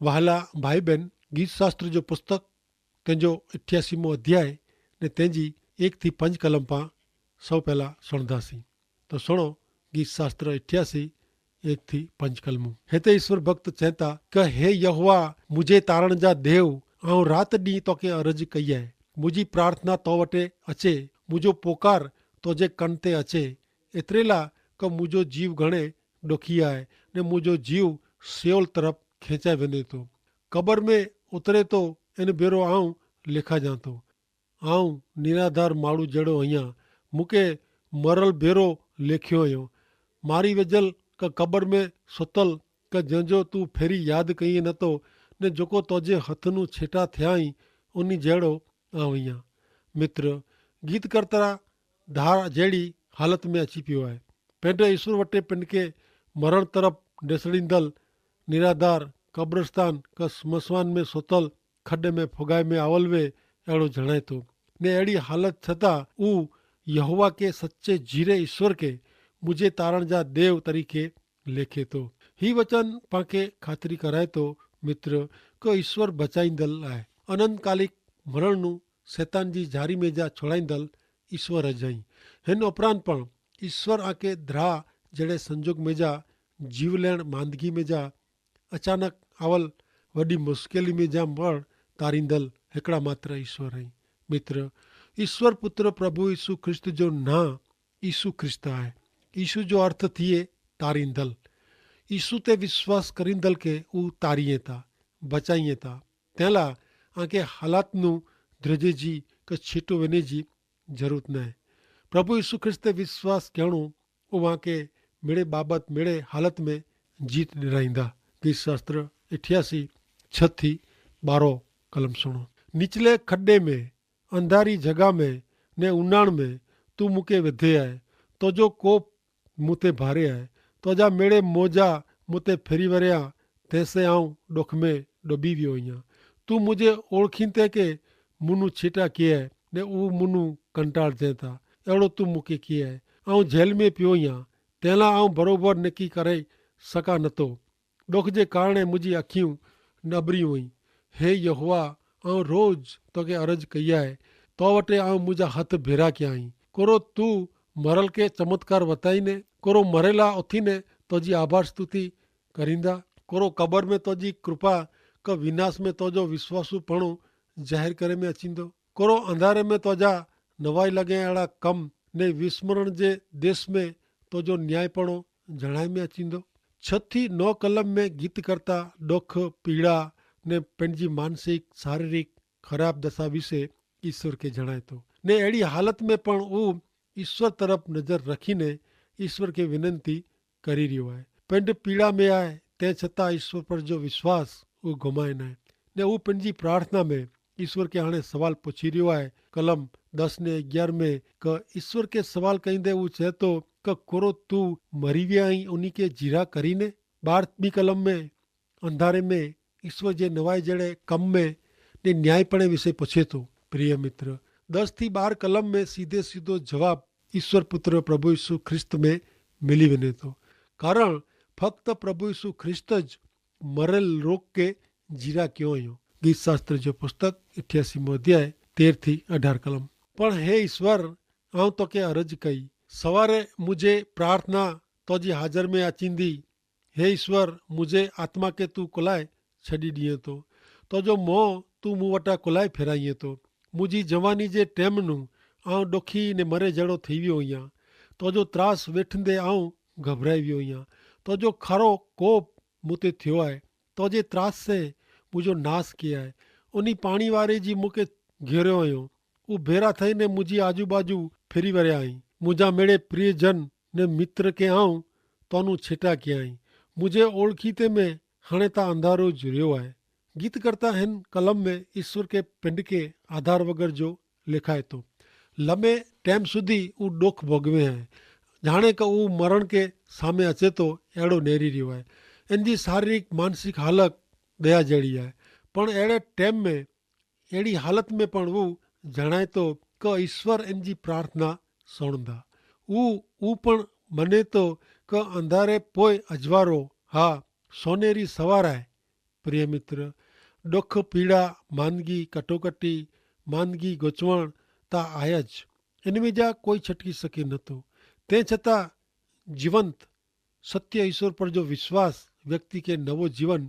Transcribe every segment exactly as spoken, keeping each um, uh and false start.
વહાલા ભાઈબેન, ગીતશાસ્ત્ર જો પુસ્તક તેનજો ઇઠ્યાસીમો અધ્યાય ને તેનજી એક થી પંજ કલમ પાં સૌ પહેલા સુણધાસી. તો સુણો, ગીતશાસ્ત્ર ઇઠ્યાસી એક થી પંજ કલમો. હેતા ઇશ્વર ભક્ત ચેતા કે હે યહોવા, મુઝે તારણ જા દેવ, આઉં રાત દી તોકે અરજ કહિયા હૈ. મુઝે પ્રાર્થના તો વટે અચે, મુઝો પોકાર તોજે કન તે અચે. એતરેલા કે મુઝો જીવ ઘણે ડોખિયા હૈ, ને મુઝો જીવ સેવલ તરફ ખેંચાઈ વેને તો. કબર મેં ઉતરે તો એન ભેરો આઉં લેખા જાતો. આઉં નિરાધાર માળું જેડો અહિયા, મુકે મરલ ભેરો લેખ્યો અયો. મારી વેજલ કે કબર મેં સોતલ કે જેંજો તું ફેરી યાદ કઈ નતો, ને જોકો તોજે હથનું છેટા થ્યાઈ ઉની જેડો આઉં અહિયા. મિત્ર, ગીત કરતરા ધાર જેડી હાલત મેં અચી પ્યો હૈ. પેંડે ઈસુર વટે પેનકે મરણ તરફ ડેસડીંદલ નિરાધાર કબ્રસ્તાન કે સ્મશાન મેં સોતલ ખડે મેં ફોગાઈ મેં આવલ વે એડો જણાયતો. ને એડી હાલત થતા ઉ યહોવા કે સચ્ચે જીરે ઈસુર કે મુઝે તારણ જા દેવ તરીકે લેખેતો. હી વચન પાંકે ખાતરી કરાયતો, મિત્ર, કે ઈસુર બચાઈંદલ આય. અનંતકાલિક મરણનું સેતાન જી જારી મેં જા છોડાઈંદલ ઈસ્વર અજ હૈં. હેન ઉપરાંત પણ ઈસ્વર આકે દ્રાહ જેડ઼ે સંજોગ મેં જા જીવલેણ માંદગી મેં જા અચાનક આવલ વડી મુશ્કેલી મેં જા મળ તારીંદલ હેકડા માત્ર ઈસ્વર હૈં. મિત્ર, ઈસ્વર પુત્ર પ્રભુ ઈસુ ખ્રિસ્ત જો ના ઈસુ ખ્રિસ્ત હૈ. ઈસુ જો અર્થ થિયે તારીંદલ. ઈસુ તે વિશ્વાસ કરીંદલ કે ઉ તારીએ તા, બચાઈએ તા. તેલા આકે હાલાતનું દ્રજે જી કે છીટો વેને જી જરૂર નાય. પ્રભુ ઈસુ ખ્રિસ્ત તે વિશ્વાસ કહેણો ઉ આકે મેળે બાબત મેળે હાલત મેં જીત ડેરાઈંદા. ગીત શાસ્ત્ર ઇઠ્યાસી છ થી બારો કલમ સુણો. નીચલે ખડ્ડે મેં અંધારી જગા મેં ને ઉનાણ મેં તું મુકે વધે આય. તો જો કોપ મુતે ભારે આય. તો જા મેળે મોજા મુતે ફેરી વર્યા. તેસે આઉં ડોખમે ડોબી વ્યો અહિયા. તું મુઝે ઓળખી તે કે મુનું છીટા કિયા હૈ ને ઉ મુનું કંટાળ જેતા એડો તું મુકે કિયા હૈ. આઉં જેલ મેં પ્યો અહિયા. તેલા આઉં બરોબર નેકી કરે સકા નતો. ડોખ જે કારણે મુઝે અખિયું નબરી હુઈ. હે યહોવા, આઉં રોજ તો કે અરજ કહિયા હૈ. તો વટે આઉં મુઝે હત ભેરા કિયા હૈ. કોરો તું મરલ કે ચમત્કાર વતાઈ ને કોરો મરેલા ઓથી ને તોજી આભાર સ્તુતિ કરીંદા? કોરો કબર મેં તોજી કૃપા કે વિનાશ મેં તોજો વિશ્વાસુ પણો જાહેર કરે મેં અચીંદો? કોરો અંધારે મેં તોજા નવાઈ લગે એડા કમ ને વિસ્મરણ જે દેશ મેં તોજો ન્યાય પણો જણાય મેં અચીંદો? છ થી નવ કલમ મેં ગીત કરતા ડોખ, પીડા ને પેનજી માનસિક શારીરિક ખરાબ દશા વિશે ઈસવ કે જણાયતો. ને એડી હાલત મેં પણ ઉં ઈસવ તરફ નજર રખીને ઈસવ કે વિનંતી કરી રહ્યો હૈ. પેંડ પીડા મેં આય તે છતાં ઈસવ પર જો વિશ્વાસ ઉં ગમાય નાય. ને ઉં પેનજી પ્રાર્થના મેં ઈસવ કે હાણે સવાલ પૂછી રહ્યો હૈ. કલમ દસ ને અગિયાર મેં કે ઈસવ કે સવાલ કહીંદે ઉં ચેતો કે કોરો તું મરી વ્યા અહીં ઉની કે જીરા કરીને? બાર બી કલમ મેં અંધારે મેં ઈસ્વર જે નવાઈ જેડ઼ે કમ મેં ને ન્યાયીપણે વિશે પછેતો. પ્રિય મિત્ર, દસ થી બાર કલમ મેં સીધે સીધો જવાબ ઈસ્વર પુત્ર પ્રભુ ઈસુ ખ્રિસ્ત મેં મિલી વેને તો. કારણ ફક્ત પ્રભુ ઈસુ ખ્રિસ્ત જ મરેલ રોગ કે જીરા ક્યો અયો. ગીત શાસ્ત્ર જો પુસ્તક ઇઠ્યાસી મોં અધ્યાય તેર થી અઢાર કલમ. પણ હે ઈસ્વર, આઉં તો કે અરજ કઈ સવારે મુઝે પ્રાર્થના તોજી હાજર મેં આચીંદી. હે ઈસ્વર, મુઝે આત્મા કે તું કોલાએ છડી દિયે તો? તો જો મોં તું મુવટા કોલાએ ફેરાઈ તો? મુઝી જવાની જે ટેમનું આઉં ડોખી ને મરે જેડો થેવી હોયા. તો જો ત્રાસ વેઠંદે આઉં ગભરાઈ હોયા. તો જો ખરો કોપ મુતે થ્યો આય. તો જે ત્રાસ સે મુઝો નાસ કિયા આય. ઉની પાણી વારે જી મુકે ઘેર્યો અયો. ઉભેરા થઈ ને મુઝી આજુબાજુ ફેરી વર્યા આઈ. મુઝા મેડે પ્રિયજન ને મિત્ર કે આઉં તોનું છેટા કિયા આઈ. મુઝે ઓળખી તે મેં હણે તા અંધારો જ રહ્યો આય. ગીત કરતા હેન કલમ મેં ઈસ્વર કે પિંડ કે આધાર વગર જો લેખાય તો. લમે ટેમ સુધી ઉં ડોખ ભોગવે હૈ. જાણે કે ઉં મરણ કે સામે અચેતો એડો નેરી રહ્યો હૈ. એનજી શારીરિક માનસિક હાલત દયા જેડી હૈ. પણ એડે ટેમ મેં એડી હાલત મેં પણ ઉં જણાયતો કે ઈસ્વર એનજી પ્રાર્થના સોણદા. ઉં ઉં પણ મને તો કે અંધારે પોય અજવારો, હા, સોનેરી સવાર હૈ. પ્રિય મિત્ર, દુખ પીડા, માંદગી, કટોકટી, માંદગી ગોચવણ તા આયા જ. એન મેં જા કોઈ છટકી શકી નતો. તે છતાં જીવંત સત્ય ઈશ્વર પર જો વિશ્વાસ વ્યક્તિ કે નવો જીવન,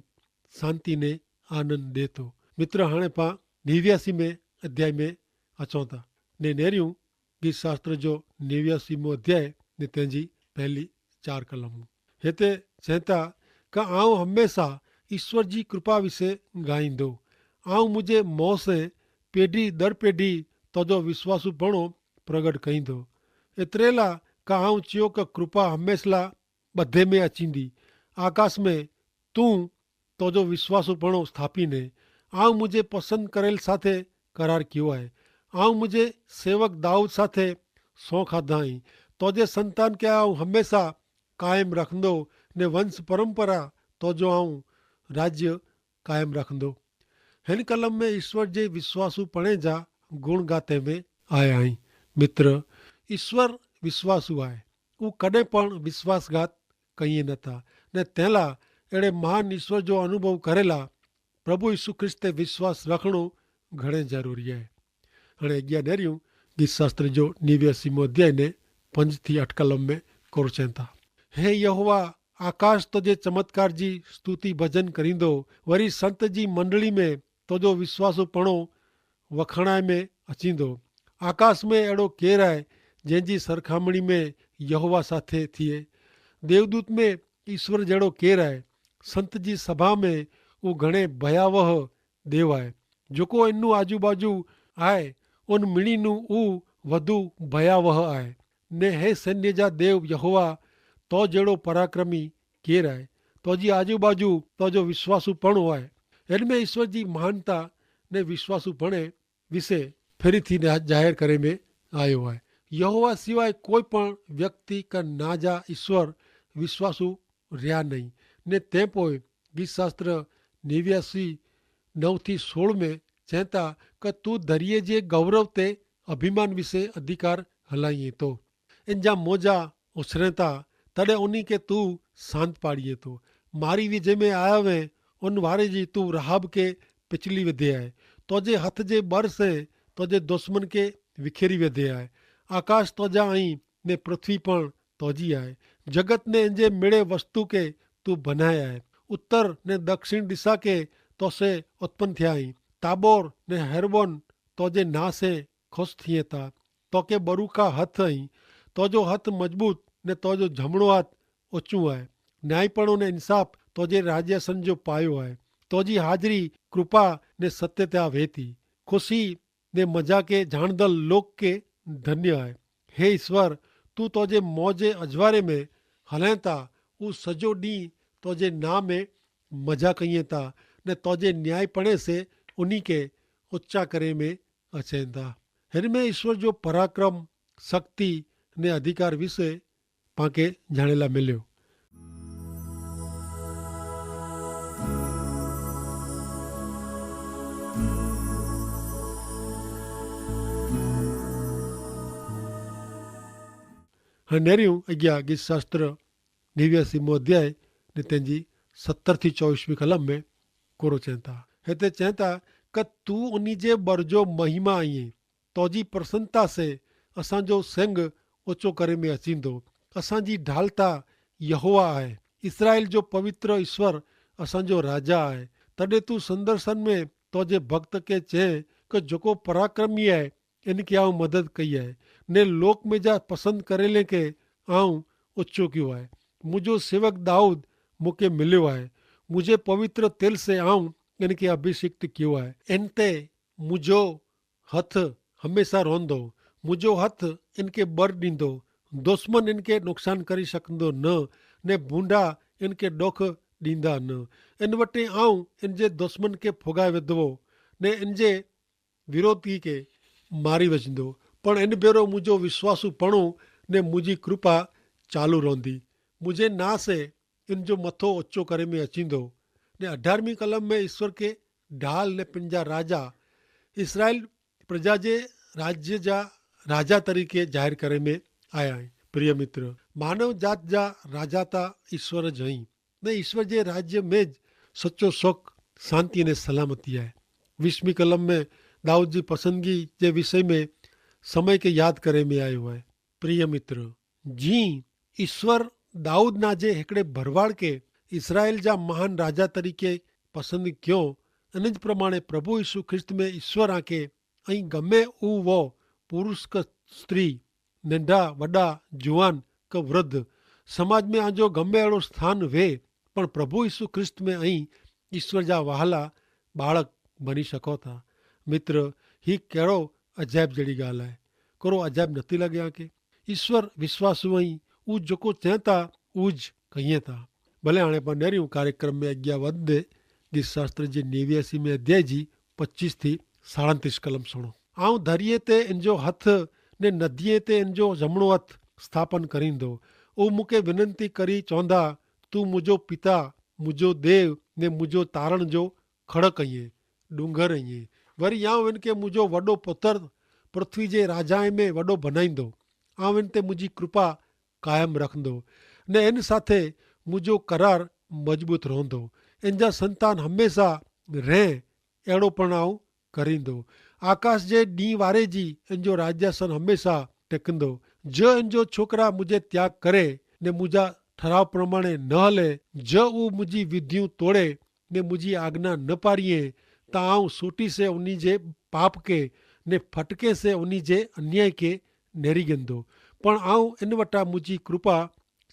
શાંતિ ને આનંદ દેતો. મિત્ર, હણે પા નેવ્યાસી મેં અધ્યાય મેં અચોતા ને નેર્યું. ગીત શાસ્ત્ર જો નેવ્યાસી મેં અધ્યાય ને તેની પહેલી ચાર કલમ, હેતા ચેતા કા આઉં હમેંશા ઈશ્વર જી કૃપા વિશે ગાઈંદો. આઉં મુઝે મોં સે પેઢી દર પેઢી તોજો વિશ્વાસુ પણો પ્રગટ કહીંદો. એતરેલા કા આઉં ચિયો કે કૃપા હમેંશલા બધે મેં અચીંદી. આકાશ મેં તું તોજો વિશ્વાસુ પણો સ્થાપી ને આઉં મુઝે પસંદ કરેલ સાથે કરાર કિયો આય. આઉં મુઝે સેવક દાઉદ સાથે સોંખાધાઈ. તોજે સંતાન કે આઉં હમેંશા કાયમ રાખંદો ને વંશ પરંપરા તોજો આઉં રાજ્ય કાયમ રાખંદો. હેન કલમ મેં ઈશ્વર જે વિશ્વાસુ પણે જા ગુણ ગાતે મેં આયા હૈં. મિત્ર, ઈશ્વર વિશ્વાસુ આય. ઉં કદે પણ વિશ્વાસગાત કહિયે નતા. ને તેલા એડે મહાન ઈશ્વર જો અનુભવ કરેલા પ્રભુ ઈસુ ખ્રિસ્તે વિશ્વાસ રાખણો ઘણે જરૂરી આય. હણે અગિયા નેર્યું ગીત શાસ્ત્ર જો નેવ્યાસી મોં અધ્યાય ને પંજ થી અઠ કલમ મેં કોરચેંતા. હે યહોવા, આકાશ તોજે ચમત્કાર જી સ્તુતિ ભજન કરીંદો. વરી સંત જી મંડળી મેં તોજો વિશ્વાસુ પણો વખાણાય મેં અચીંદો. આકાશ મેં એડો કેર આય જેન જી સરખામણી મેં યહોવા સાથે થિયે? દેવદૂત મેં ઈસ્વર જેડો કેર આય? સંત જી સભા મેં ઉં ઘણે ભયાવહ દેવ આય. જોકો એનનું આજુબાજુ આય ઉન મિણીનું ઉં વધુ ભયાવહ આય. ને હે સૈન્ય જા દેવ યહોવા, તો જેડો પરાક્રમી કેર આય? તો જી આજુબાજુ તો જો વિશ્વાસુ પણ આય. એન મેં ઈસ્વર જી મહાનતા ને વિશ્વાસુ પણે વિશે ફેરી થી જાહેર કરે મેં આયો આય. યહોવા સિવાય કોઈ પણ વ્યક્તિ કા નાજા ઈસ્વર વિશ્વાસુ રહ્યા નહીં. ને તે પોય ગીતશાસ્ત્ર નેવ્યાસી નવ થી સોળ મેં ચેંતા કે તું ધરિયે જે ગૌરવ તે અભિમાન વિશે અધિકાર હલાઈ તો. એન જા મોજા ઉછરેતા તદે ઉની કે તું સાંત પાડિયે તો. મારી વિજય મેં આયા વે ઉન વારે જી તું રાહબ કે પિચલી વધે આય. તોજે હથ જે બર સે તોજે દુશ્મન કે વિખેરી વધે આય. આકાશ તોજા અહીં ને પૃથ્વી પણ તોજી આય. જગત ને એન જે મેળે વસ્તુ કે તું ભનાય આય. ઉત્તર ને દક્ષિણ દિશા કે તોસે ઉત્પન થ્યા અહીં. તાબોર ને હેરબોન તોજે ના સે ખુશ થિયે તા. તોકે બરૂકા હથ અહીં. તોજો હથ મજબૂત ને તોજો જમણો હાથ ઓચું આય. ન્યાયીપણો ને ઇન્સાફ તોજે રાજ્યાસન જો પાયો આય. તોજી હાજરી કૃપા ને સત્યતા વહેતી. ખુશી ને મજા કે જાણદલ લોક કે ધન્ય આય. હે ઇશ્વર, તું તોજે મોજે અજવારે મેં હલેંતા ઉં સજો દી તોજે ના મેં મજા કહિયે તા ને તોજે ન્યાયીપણે સે ઉની કે ઓચ્ચા કરે મેં અચેંદા. હેન મેં ઈસ્વર જો પરાક્રમ, શક્તિ ને અધિકાર વિશે પાંકે જાણેલા મિલ્યો. હનેર્યું અગિયા ગીત શાસ્ત્ર નેવ્યાસી મોં અધ્યાય ને તેની સત્તર થી ચોવીસ મી કલમ મેં કોરો ચેંતા. હેતા ચેંતા કે તું ઉની જે બરજો મહિમા આઈ હૈ. તોજી પ્રસન્નતા સે અસાંજો સેંગ ઓચો કરે મેં અચીંદો. અસાંજી ઢાલતા યહોવા આય. ઇસરાયેલ જો પવિત્ર ઇશ્વર અસાંજો રાજા આય. તદે તું સંદર્શન મેં તોજે ભક્ત કે ચે કે જોકો પરાક્રમી આય, એન કે આઉં મદદ કઈ આય. ને લોક મેં જા પસંદ કરેલે કે આઉં ઓચો ક્યો આય. મુજો સેવક દાઉદ મુકે મિલ્યો આય. મુજે પવિત્ર તેલ સે આઉં એન કે અભિષિક્ત ક્યો આય. એન તે મુજો હથ હમેંસા રોંધો. મુજો હથ એનકે બર દીંધો. દુશ્મન એનકે નુકસાન કરી શકંદો ન. ને ભૂંડા એનકે ડોખ દીંધા ન. એન વટે આઉં એન જે દુશ્મન કે ફોગાઈ વધવો ને એન જે વિરોધી કે મારી વજંદો. પણ એન ભેરો મુજો વિશ્વાસુ પણો ને મુજી કૃપા ચાલુ રોંધી. મુજે નાસે એન જો મથો ઓચો કરે મેં અચીંદો. ને અઢારમી કલમ મેં ઈસ્વર કે ઢાલ ને પંજા રાજા ઇસરાયેલ પ્રજા જે રાજ્ય જા રાજા તરીકે જાહેર કરે મેં આયા હૈં. પ્રિય મિત્ર, માનવ જાત જા રાજા તા ઇસ્વર જ હૈં. ને ઇસ્વર જે રાજ્ય મેં જ સચો શોખ શાંતિ અને સલામતી આય. વિશ્વી કલમ મેં દાઉદ જી પસંદગી જે વિષય મેં સમય કે યાદ કરે મેં આયો હૈ. પ્રિય મિત્ર, જી ઈસ્વર દાઉદ ના જે હેકડ઼ે ભરવાડ કે ઇસરાયેલ જા મહાન રાજા તરીકે પસંદ ક્યો, અને જ પ્રમાણે પ્રભુ ઈસુ ખ્રિસ્ત મેં ઈસ્વર આંકે અહીં ગમે ઉવો પુરુષ કે સ્ત્રી, નેંડા વડા, જુવાન કે વૃદ્ધ, સમાજ મેં આજો ગમે એડો સ્થાન વે, પણ પ્રભુ ઈસુ ખ્રિસ્ત મેં અહીં ઈસ્વર જા વહાલા બાળક બની શકો થા. મિત્ર, હી કેડો અજાયબ જેડી ગાલ હૈ. કરો અજાયબ નથી લગ્યા કે ઈસ્વર વિશ્વાસુ અહીં ઉજ જોકો ચેતા ઉજ કહિયે થા. ભલે આણે પણ નેર્યું કાર્યક્રમ મેં અજ્ઞા વધે, ગીત શાસ્ત્ર જે નેવ્યાસી મેં અધ્યાય જી પચ્ચીસ થી સાડંત્રીસ કલમ સુણો. આઉં ધરિયે તે એનજો હથ ને નદિયે તે એનજો જમણો હથ સ્થાપન કરીંદો. ઉહ મુકે વિનંતી કરી ચોંધા, તું મુજો પિતા, મુજો દેવ ને મુજો તારણ જો ખડક અઇયે, ડુંગર અઇયે. વરી આઉં એનકે મુજો વડો પથ્થર પૃથ્વી જે રાજાએ મેં વડો ભનાઈંદો. આઉં એન તે મુજી કૃપા કાયમ રખંદો, ને એન સાથે મુજો કરાર મજબૂત રોંધો. એન જા સંતાન હમેંસા રહે એડો પણ આઉં કરીંદો. આકાશ જે દી વારે જી એન જો રાજ્યાસન હમેંસા ટેકંદો. જો એન જો છોકરા મુજે ત્યાગ કરે ને મુજા ઠરાવ પ્રમાણે ન હલે, જો ઉં મુજી વિધિયું તોડે ને મુજી આજ્ઞા ન પારિયે, તા આઉં સૂટી સે ઉની જે પાપ કે ને ફટકે સે ઉની જે અન્યાય કે નેરી ગેંદો. પણ આઉં એન વટા મુજી કૃપા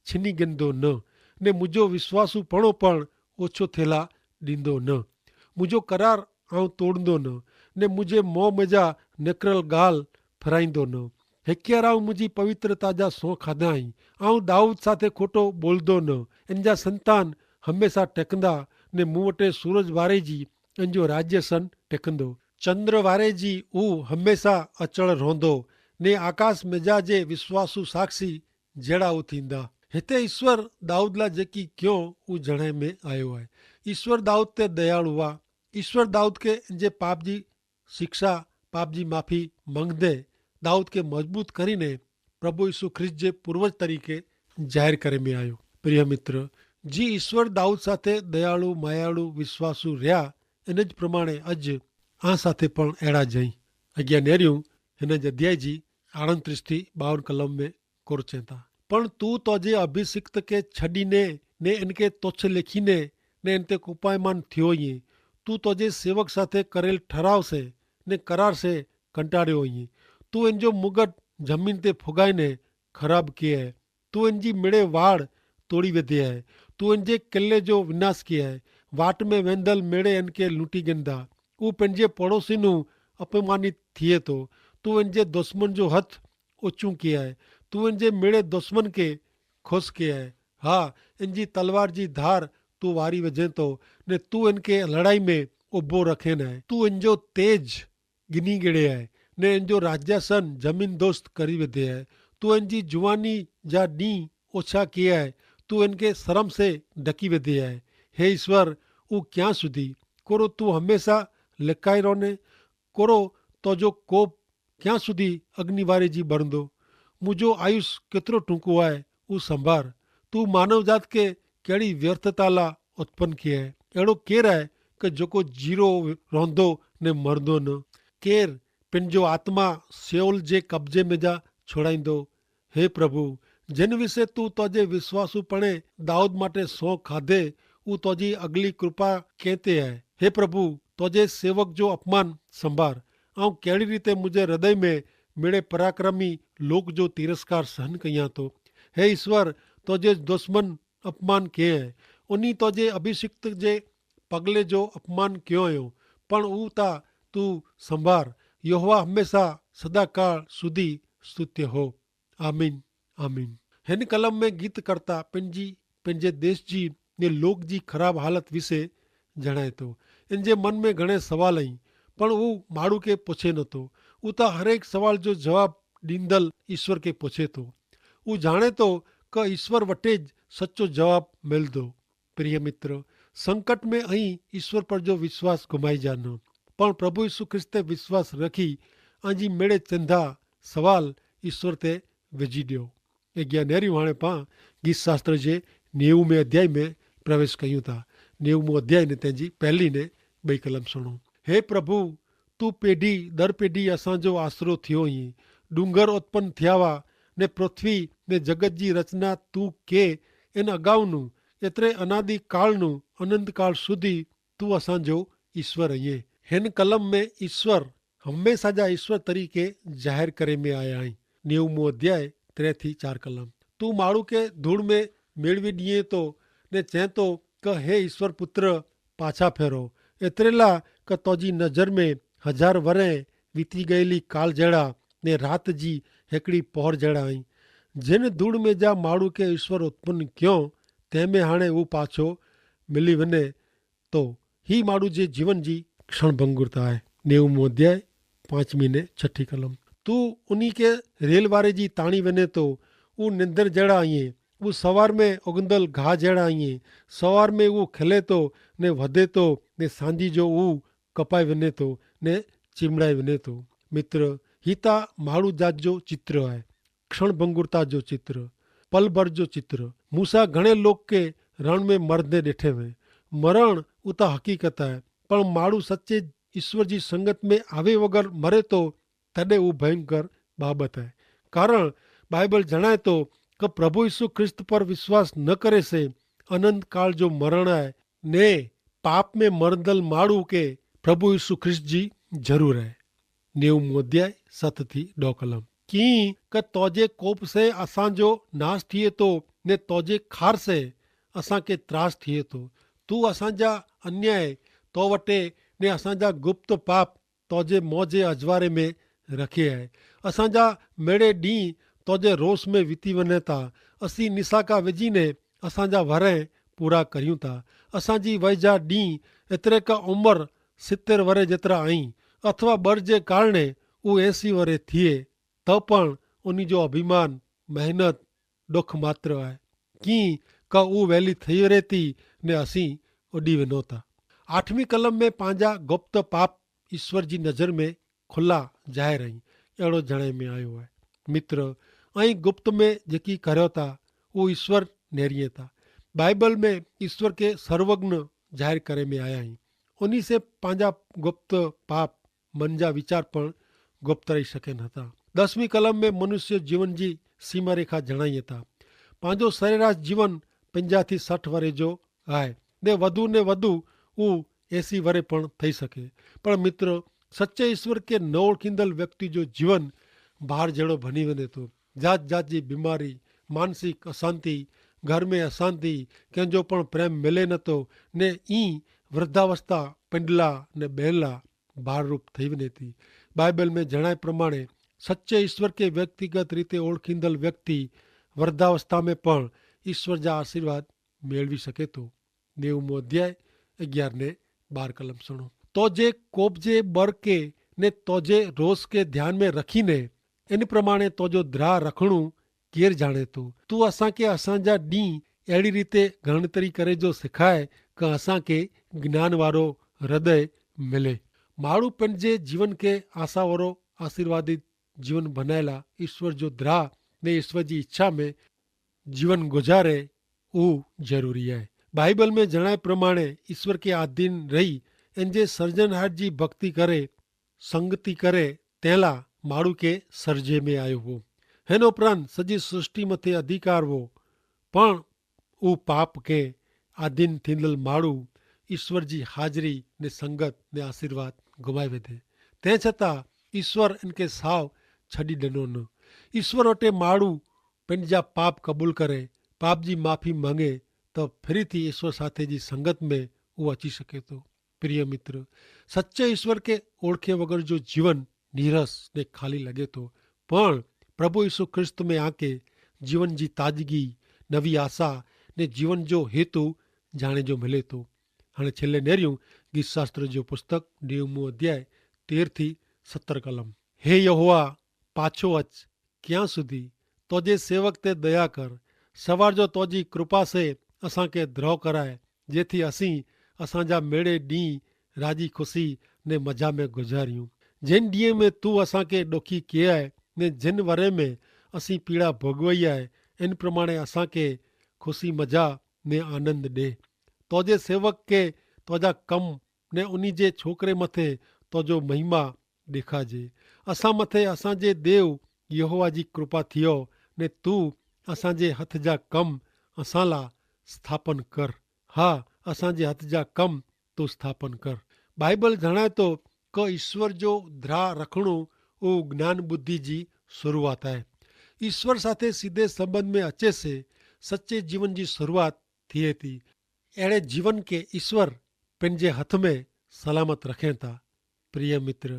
છીની ગેંદો ન, ને મુજો વિશ્વાસુ પણો પણ ઓછો થેલા દીંદો ન. મુજો કરાર આઉં તોડંદો ન, ને મુજે મોં મેજા નેકરલ ગાલ ફરાઈંદો ન. હેક્યાર આઉં મુજી પવિત્રતા જા સોં ખાધા હી. આઉં દાઉદ સાથે ખોટો બોલદો ન. એન જા સંતાન હમેંસા ટેકંદા, ને મુવટે સૂરજ વારે જી એન જો રાજ્યાસન ટેકંદો. ચંદ્ર વારે જી ઉહ હમેંસા અચળ રોંધો, ને આકાશ મેજા જે વિશ્વાસુ સાક્ષી જેડા ઉ થીંદા. હેતા ઈસ્વર દાઉદ લા જેકી ક્યો ઉ જણાઈ મેં આયો હૈ. ઈસ્વર દાઉદ તે દયાળુ વા. ઈસ્વર દાઉદ કે જે પાપ જી શિક્ષા, પાપ જી માફી મંગ દે, દાઉદ કે મજબૂત કરીને પ્રભુ ઈસુ ખ્રિસ્ત જે પૂર્વજ તરીકે જાહેર કરે મેં આયો. પ્રિય મિત્ર, જી ઈસ્વર દાઉદ સાથે દયાળુ, માયાળુ, વિશ્વાસુ રહ્યા, અને જ પ્રમાણે અજ આ સાથે પણ એડા જઈ. અગિયા નેર્યું, હેને જ અધ્યાય જી આણંત્રીસ થી બાવન કલમ મેં કોરચેતા. પણ તું તોજે અભિષિક્ત કે છડીને ને એનકે તોછ લેખીને ને એનતે કોપાયમાન થયો યે. તું તોજે સેવક સાથે કરેલ ઠરાવ સે ને કરાર સે કંટાળ્યો યે. તું એનજો મુગટ જમીન તે ફોગાઈને ખરાબ કે હૈ. તું એનજી મેળે વાડ તોડી વેધે હૈ. તું એનજે કેલ્લે જો વિનાશ કે હૈ. વાટ મેં વેંધલ મેળે એનકે લૂંટી ગેંદા. ઉપને જે પડોશીનું અપમાનિત થિયે તો. તું એનજે દુશ્મન જો હત ઓછું કિયા હૈ. તું એનજે મેળે દુશ્મન કે ખુશ કિયા હૈ. હા, એનજી તલવાર જી ધાર તું વારી વજે તો, ને તું એનકે લડાઈ મેં ઉભો રખે નાય. તું એનજો તેજ ગિની ગેડે હૈ, ને એનજો રાજ્યાસન જમીન દોસ્ત કરી વધે હૈ. તું એનજી જુવાની જા દી ઓછા કિયા હૈ. તું એનકે સરમ સે ઢકી વધે હૈ. હે ઈસ્વર, ઉં ક્યાં સુધી? કોરો તું હમેંસા લેકાઈ રોને? કોરો તોજો કોપ ક્યાં સુધી અગ્નિવારે જી બરંદો? મુજો આયુષ કેતરો ટૂંકો આય, ઉં સંભાર. તું માનવજાત કે કેડી વ્યર્થતાલા ઉત્પન કિયા હૈ? એડો કેર આય કે જોકો જીરો રોંધો ને મરંદો ન? કેર પેનજો આત્મા સેવલ જે કબજે મેં જા છોડાઈંદો? હે પ્રભુ, જેન વિશે તું તોજે વિશ્વાસુ પણે દાઉદ માટે સોં ખાધે, ઉં તોજી અગલી કૃપા કહેંતે હૈ? હે પ્રભુ, તોજે સેવક જો અપમાન સંભાર. આઉં કેડી રીતે મુઝે હૃદય મેં મેળે પરાક્રમી લોક જો તિરસ્કાર સહન કહિયા તો? હે ઈસ્વર, તોજે દુશ્મન અપમાન કહેં હૈ, ઉની તોજે અભિષિક્ત જે પગલે જો અપમાન ક્યો હૈ, પણ ઉતા તું સંભાર. યહોવા હમેંસા સદાકાળ સુધી સ્તુત્ય હો. આમીન. આમીન. હેન કલમ મેં ગીત કરતા પેનજી પેનજે દેશ જી ને લોક જી ખરાબ હાલત વિશે જણાય તો. એનજે મન મેં ઘણે સવાલ અહીં, પણ ઉં માડૂ કે પોછે નતો. ઉતા હરેક સવાલ જો જવાબ દીંદલ ઈસ્વર કે પોછે તો. ઉં જાણે તો કે ઈસ્વર વટે જ સચો જવાબ મેલ દો. પ્રિય મિત્ર, સંકટ મેં અહીં ઈસ્વર પર જો વિશ્વાસ ગુમાઈ જા ન, પણ પ્રભુ ઈસુ ખ્રિસ્તે વિશ્વાસ રખી આજી મેળે ચેંધા સવાલ ઈસ્વર તે વેજી દ્યો. એગ્યા નેરી વહાણે પાં ગીત શાસ્ત્ર જે નેવું મેં અધ્યાય મેં પ્રવેશ કહ્યું તા. નેવમો અધ્યાય ને તેની પહેલી ને બઈ કલમ સુણો. હે પ્રભુ, તું પેઢી દર પેઢી અસાંજો આશરો થયો હી. ડુંગર ઉત્પન થયાવા ને પૃથ્વી ને જગત જી રચના તું કે એન અગાઉનું એતરે અનાદિકાળનું અનંતકાળ સુધી તું અસાંજો ઈશ્વર અહિયે. હેન કલમ મેં ઈશ્વર હમેંશા જા ઈશ્વર તરીકે જાહેર કરે મેં આયા હૈં. નેવમો અધ્યાય ત્રે થી ચાર કલમ. તું માણું કે ધૂળ મેં મેળવી દિયે તો ને ચેંતો કે હે ઈશ્વર પુત્ર, પાછા ફેરો એતરેલા કે તોજી નજર મેં હજાર વરે વીતી ગયેલી કાલ જેડા ને રાત જી હેકડી પહોર જેડા હૈં. જેન ધૂળ મેં જા માણું કે ઈશ્વર ઉત્પન ક્યો તેમે હાણે ઉપાછો મિલી વને તો હી માડૂ જે જીવન જી ક્ષણ ભંગુરતા હૈ. નેવમો અધ્યાય પાંચમી ને છઠી કલમ. તું ઉની કે રેલ વારે જી તાણી વેને તો ઉં નિંદર જેડા અઇયે. ઉં સવાર મેં ઉગંદલ ઘા જેડા અઇયે. સવાર મેં ઉં ખેલે તો ને વધે તો ને સાંજી જો ઉં કપાઈ વેને તો ને ચીમડાઈ વેને તો. મિત્ર, હી તા માડૂ જાત જો ચિત્ર હૈ. ક્ષણભંગુરતા જો ચિત્ર, પલભર જો ચિત્ર. મૂસા ઘણે લોક કે રણ મેં મરદે દેઠે વે. મરણ ઉતા હકીકત હૈ. પણ માડૂ સચ્ચે ઈસ્વર જી સંગત મેં આવે વગર મરે તો તેડે ઉં ભયંકર બાબત હૈ. કારણ બાઈબલ જણાય તો કે પ્રભુ ઈસુ ખ્રિસ્ત પર વિશ્વાસ ન કરે સે અનંતકાળ જો મરણ હૈ. ને પાપ મેં મરદલ માડૂ કે પ્રભુ ઈસુ ખ્રિસ્ત જી જરૂર હૈ. નેવ મોધ્યાય સત થી ડો કલમ. કિંક તોજે કોપ સે અસાંજો નાસ થિયે તો, ને તોજે ખાર સે અસાંકે ત્રાસ થિયે તો. તું અસાંજા અન્યાય તો વટે ને અસાંજા ગુપ્ત પાપ તોજે મોજે અજવારે મેં રખે હૈ. અસાંજા મેડે દી તોજે રોસ મેં વિતિ વને તા. અસી નિસાકા વેજી ને અસાંજા વરે પૂરા કર્યું તા. અસાંજી વય જા દી એતરે કા ઉમર સિત્તેર વરે જેતરા અહીં અથવા બર જે કારણે ઉં એસી વરે થિયે, તો પણ ઉની જો અભિમાન, મહેનત, દુખ માત્ર આય. કિંક ઉં વહેલી થઈ રહેતી ને અસી ઉડી વેનો તા. આઠમી કલમ મેં પાંજા ગુપ્ત પાપ ઈસ્વર જી નજર મેં ખુલ્લા જાહેર અહીં એડો જણાઈ મેં આયો આય. મિત્ર, અહીં ગુપ્ત મેં જેકી કર્યો તા ઉં ઈસ્વર નેરિયે તા. બાઈબલ મેં ઈસ્વર કે સર્વજ્ઞ જાહેર કરે મેં આયા હી. ઉની સે પાંજા ગુપ્ત પાપ મન જા વિચાર પણ ગુપ્ત રહી શકે ન હતા. દસમી કલમ મેં મનુષ્ય જીવન જી સીમારેખા જણાઈ હતા. પાંજો સરેરાશ જીવન પંજા થી સઠ વરે જો આય. ને વધુ ને વધુ ઉં એસી વરે પણ થઈ શકે. પણ મિત્ર, સચ્ચે ઈસ્વર કે ન ઓળખીંદલ વ્યક્તિ જો જીવન બહાર જેડો ભની વેને તો. જાત જાત જી બીમારી, માનસિક અશાંતિ, ઘર મેં અશાંતિ, કેંજો પણ પ્રેમ મિલે નતો, ને ઈ વૃદ્ધાવસ્થા પેંડલા ને બહેનલા ભાર રૂપ થઈ વેને તી. બાઈબલ મેં જણાય પ્રમાણે સચ્ચે ઈસ્વર કે વ્યક્તિગત રીતે ઓળખીંદલ વ્યક્તિ વૃદ્ધાવસ્થા મેં પણ ઈસ્વર જા આશીર્વાદ મેળવી શકે તો. નેવમો અધ્યાય અગિયાર ને બાર કલમ સુણો. તો જે કોપ જે બર કે ને તો જે રોસ કે ધ્યાન મેં રખી ને એન પ્રમાણે તો જો દ્રાહ રખણું કેર જાણે તો. તું અસાંકે અસાંજા દી એડી રીતે ગણતરી કરે જો સિખાય કે અસાંકે જ્ઞાન વારો હૃદય મિલે. માણું પેનજે જીવન કે આશા વારો આશીર્વાદિત જીવન ભનાયેલા ઈસ્વર જો દ્રાહ ને ઈસ્વર જી ઇચ્છા મેં જીવન ગુજારે ઉં જરૂરી હૈ. બાઈબલ મેં જણાય પ્રમાણે ઈસ્વર કે આધીન રહી એન જે સર્જનહાર જી ભક્તિ કરે, સંગતિ કરે તેલા માડૂ કે સર્જે મેં આયો હો. હેન ઉપરાંત સજી સૃષ્ટિ મતે અધિકાર હો. પણ ઉં પાપ કે આધીન થીંદલ માડૂ ઈસ્વર જી હાજરી ને સંગત ને આશીર્વાદ ગુમાઈ વેધે. તે છતાં ઈસ્વર એન કે સાવ છડી દનો ન. ઈસ્વર વટે માડૂ પેનજા પાપ કબૂલ કરે, પાપ જી માફી માંગે, તો ફિરી થી ઈસ્વર સાથે જી સંગત મેં ઉં અચી શકે તો. પ્રિય મિત્ર, સચ્ચે ઈસ્વર કે ઓળખે વગર જો જીવન નીરસ ને ખાલી લગે તો. પણ પ્રભુ ઈસુ ખ્રિસ્ત મેં આકે જીવન જી તાજગી, નવી આશા ને જીવન જો હેતુ જાણે જો મિલે તો. હણે છેલ્લે નેર્યું ગીતશાસ્ત્ર જો પુસ્તક નેવમો અધ્યાય તેર થી સત્તર કલમ. હે યહોવા, પાછો અચ ક્યાં સુધી? તોજે સેવક તે દયા કર. સવાર જો તોજી કૃપા સે અસાંકે દ્રોહ કરાય, જેથી અસી અસાંજા મેળે દી રાજી ખુશી ને મજા મેં ગુજાર્યું. જેન દિયે મેં તું અસાંકે ડોખી કિયાએ ને જેન વરે મેં અસી પીડા ભોગવૈયાએ, એન પ્રમાણે અસાંકે ખુશી મજા ને આનંદ દે. તોજે સેવક કે તોજા કમ ને ઉની જે છોકરે મતે તોજો મહિમા દેખાજે. અસા મતે અસાંજે દેવ યહોવા જી કૃપા થિયો, ને તું અસાંજે હથ જા કમ અસાંલા સ્થાપન કર. હા, અસાંજે હથ જા કમ તું સ્થાપન કર. બાઈબલ જણાયતો કે ઈસ્વર જો ધ્રા રખણું ઉં જ્ઞાન બુદ્ધિ જી શરૂઆત આય. ઈસ્વર સાથે સીધે સંબંધ મેં અચે સે સચ્ચે જીવન જી શરૂઆત થિયે તી. એડ઼ે જીવન કે ઈસ્વર પેનજે હથ મેં સલામત રખેં તા. પ્રિય મિત્ર,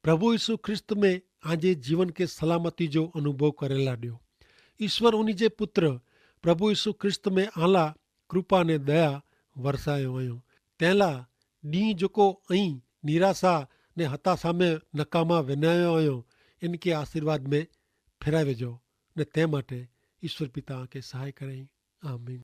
પ્રભુ ઈસુ ખ્રિસ્ત મેં આજે જીવન કે સલામતી જો અનુભવ કરેલા દ્યો. ઈસ્વર ઉની જે પુત્ર પ્રભુ ઈસુ ખ્રિસ્ત મેં આલા કૃપા ને દયા વરસાયો અયો. તેલા દી જોકો અહીં નિરાશા ને હતાશા મેં નકામા વેનાયો અયો, એનકે આશીર્વાદ મેં ફેરાવે જો. ને તે માટે ઈસ્વર પિતા આકે સહાય કરે. આમીન.